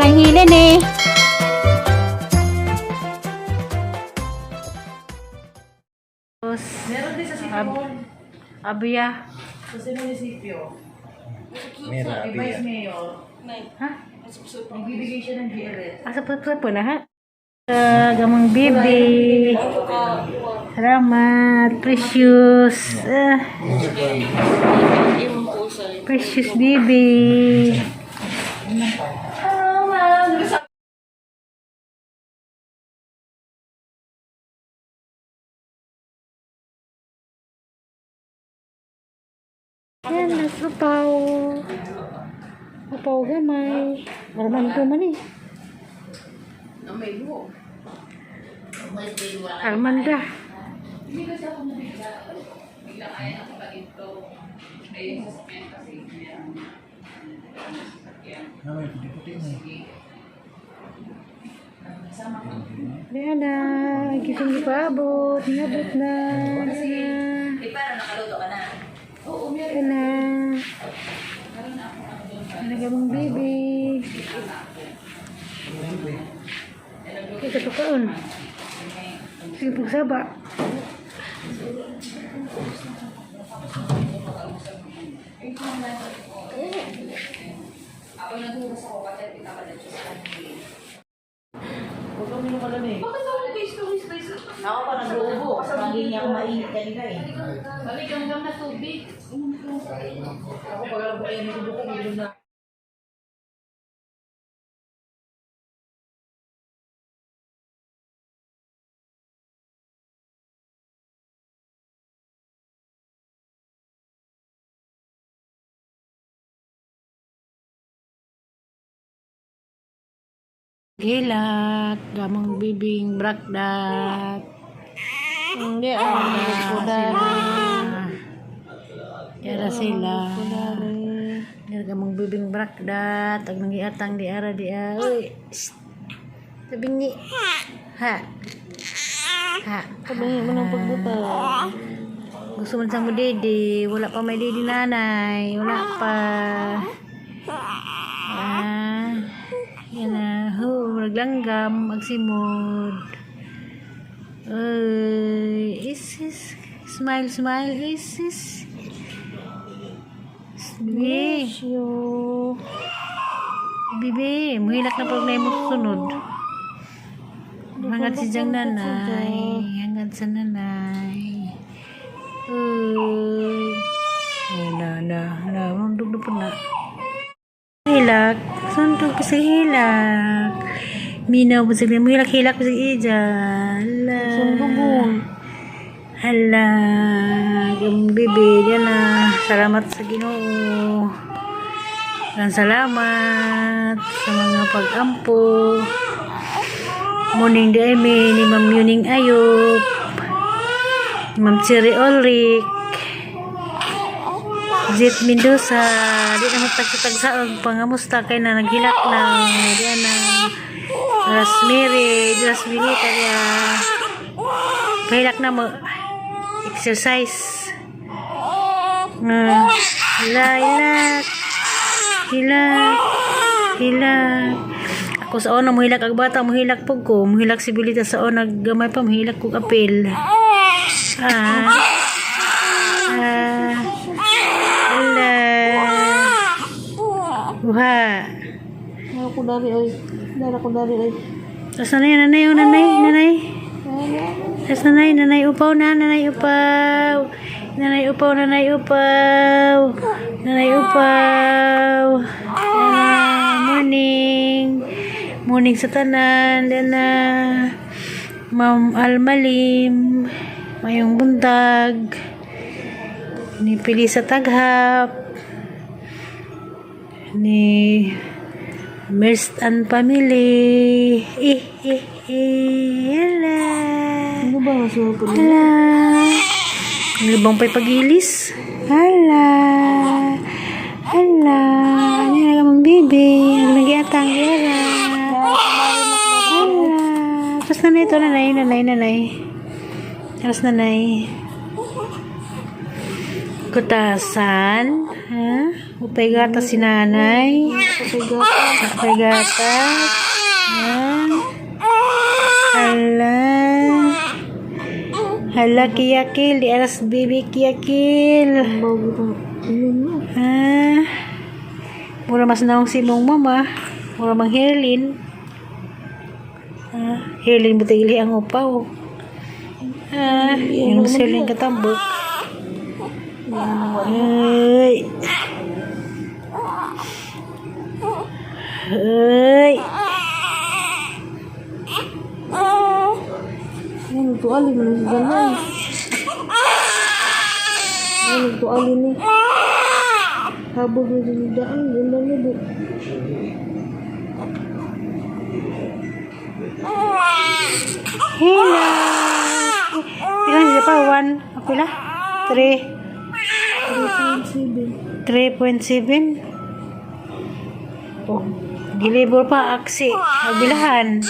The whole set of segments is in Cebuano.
Sobrang hila eh. Meron din sa City Hall. Abiya. Sa munisipyo. Mira, Kay Vice Mayor. Ha? Nagbibigay siya ng GLS. Asa po po na ha? Gamang baby. Salamat. Precious. Precious baby. Yan, nagsupaw. Upaw gamay. Arman ko man eh. Armanda. Hindi kasi ako nabigla. Biglang ayaw na kapatid ko. Ay, yung sasakyan kasi meron sasakyan. Namay, puti-puti na. Sige. Kasama ko. Ayan na, gising di pa abot. Niabot na. Ayan na. Eh, parang nakaluto ka na. Oo, meron. Ayan na. Meron na ako ano doon. Ano gamang baby. Kaya katukaon. Sige pagsaba. Ako naghugas ako kasi kita ka dito sa kanila. Huwag kang minum malamig. Bakit ako nag-stories ba? Ako pa nag-uubo. Magiging ako mainit kanina eh. Balik hanggang na tubig. Ako pag alam ko kaya may ubo ko, minum na. Gilak, gamang bibing brakdat. Hindi ah, sila. Yara sila. Yara gamang bibing brakdat, ag nangiatang di ara di a. Uy. Shh. Tabingi. Ha. Ha. Tabingi mo ng pagbuta. Gusto man sa mo didi, wala pa may didi nanay, wala pa. Ah, yan na. Ho, naglanggam, magsimod. Uy, is, is, smile, smile, is, is. Bibi. Bibi, muhilak na pag na mo sunod. Hanggat si Jang nanay. Hanggat sa nanay. Uy. Ay, na, na, na. Mundog na po na. Hilak. Sundog pa sa hilak. Minaw pa sa hilak. Hilak pa sa ija. Hala. Sundugon. Hala. Yung bibi. Yan na. Salamat sa Ginoo. Maraming salamat sa mga pag-ampo. Morning di ni Ma'am Yuning Ayop. Ma'am Cherry Ulrich. Zit Mendoza. Di na magtagsa-tagsa og pangamusta kay na naghilak na. Di na. Rasmiri, Rasmiri kaya pahilak na mo exercise. Hila, hilak. Hilak. Hilak. Ako sa una, muhilak ag bata, muhilak pug ko. Muhilak si Bilita sa una, gamay pa, muhilak kog apel. Ah. Ah. Hala. Uha. Dara ko dari oy. Dara ko dari oy. Tapos nanay, nanay, oh, nanay, nanay. Tapos nanay, nanay, upaw na, nanay, upaw. Nanay, upaw, nanay, upaw. Nanay, upaw. Nanay, morning. Morning sa tanan. Dana. Ma'am Almalim. Mayong buntag. Ni Pilisa Taghap. Ni Merst and Family. Eh, eh, eh. Hala. Ano ba masunod ko? Hala. Ang libang pa'y pagilis. Hala. Hala. Ano yung nagamang bibi? Ang nagiatang gera. Hala. Tapos nanay ito, nanay, nanay, nanay. Tapos nanay. Kutasan. Ha? Upay gatas si nanay. Upay gatas. Yan. Hala. Hala, kiyakil. Di aras baby kiyakil. Ah. Mura mas naong si mong mama. Mura mang Herlin. Ah, Herlin butigili ang upaw. Ah, yung mas Herlin katambok. Ay. Ay. Ano to ali mo na si Janay. Ano to ali ni? Habog na dyan daan, ganda na di. Hello. Ilan sila pa? One. Ako la? Three. 3.7. 3.7. Oh, gilibor pa aksi. Agbilahan.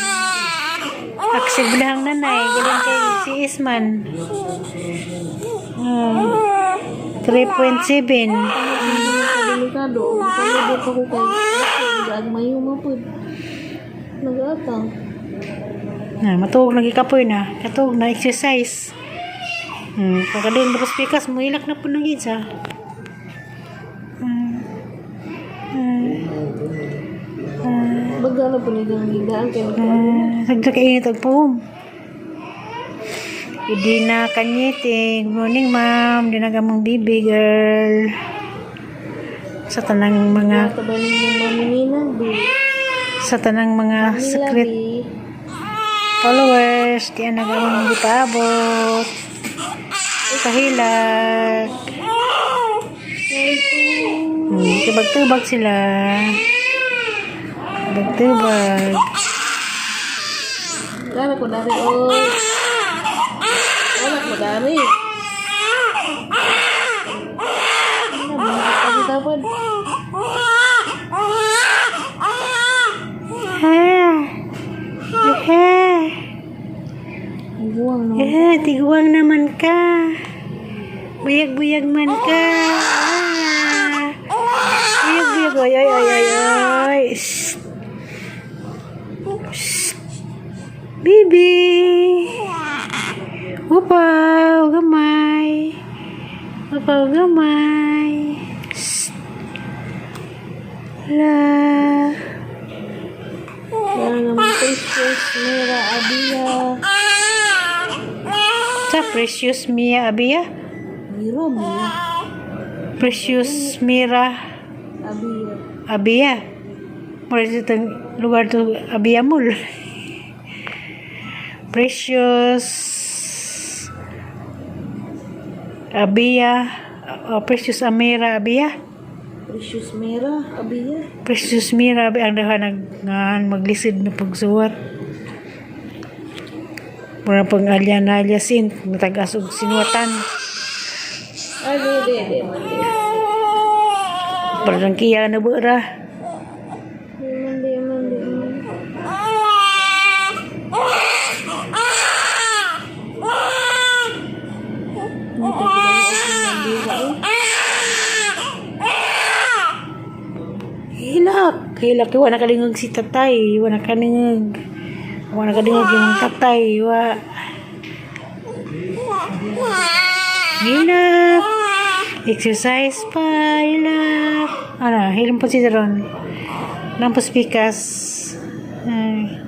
Aksi bilahang nanay. Galing kay si Isman. 3.7. Delikado, palibot ako kay Gaag mayo mapod. Nag-atang. Na, matuog lagi kapoy na. Katuog na exercise. Pagkadin tapos pikas muhilak na po ng isa. Baga na po nila ang gidaan kay Ah, sagdo kay init og puom. Idina Kanyete, good morning ma'am. Dina ka mong baby girl. Sa tanang mga Tabay ng mami nina, bi. sa tanang mga Mila, secret bi. followers, di na ka mong gipaabot. Kahilak. Tubag-tubag sila. Tubag-tubag. Gara ko dari oy. Gara ko dari. Ano ba? Tapod. Ha. Ha. Buwang no. Eh, tiguang naman ka. Buyag-buyag man ka. Ah. Buyag-buyag. Oy, oy, oy, oy, oy. Shh. Shh. Baby. Upaw, gamay. Upaw, gamay. Shh. La. Gara naman Precious Mira Abia. Sa Precious Mia Abia. Mira Mia Precious Mira Abia. Abia. Mura itong lugar to Abia Mall. Precious Abia, oh, Precious Amira Abia. Precious Mira Abia. Precious Mira Abia ang dahan nag ngan maglisid na pagsuwat. Mura pang alyan-alyasin, matagas og sinuwatan. Ay, di di di man di. Parang kiya na buura. Di man di man di man. Hindi pa kita mo ang bandira eh. Hilak, hilak. Wala kalingog si tatay. Wala kalingog. Wala kalingog yung tatay. Wa. Hilak. Exercise pa. Hilak. Ano, hilang po si Ron. Nampos pikas. Ay.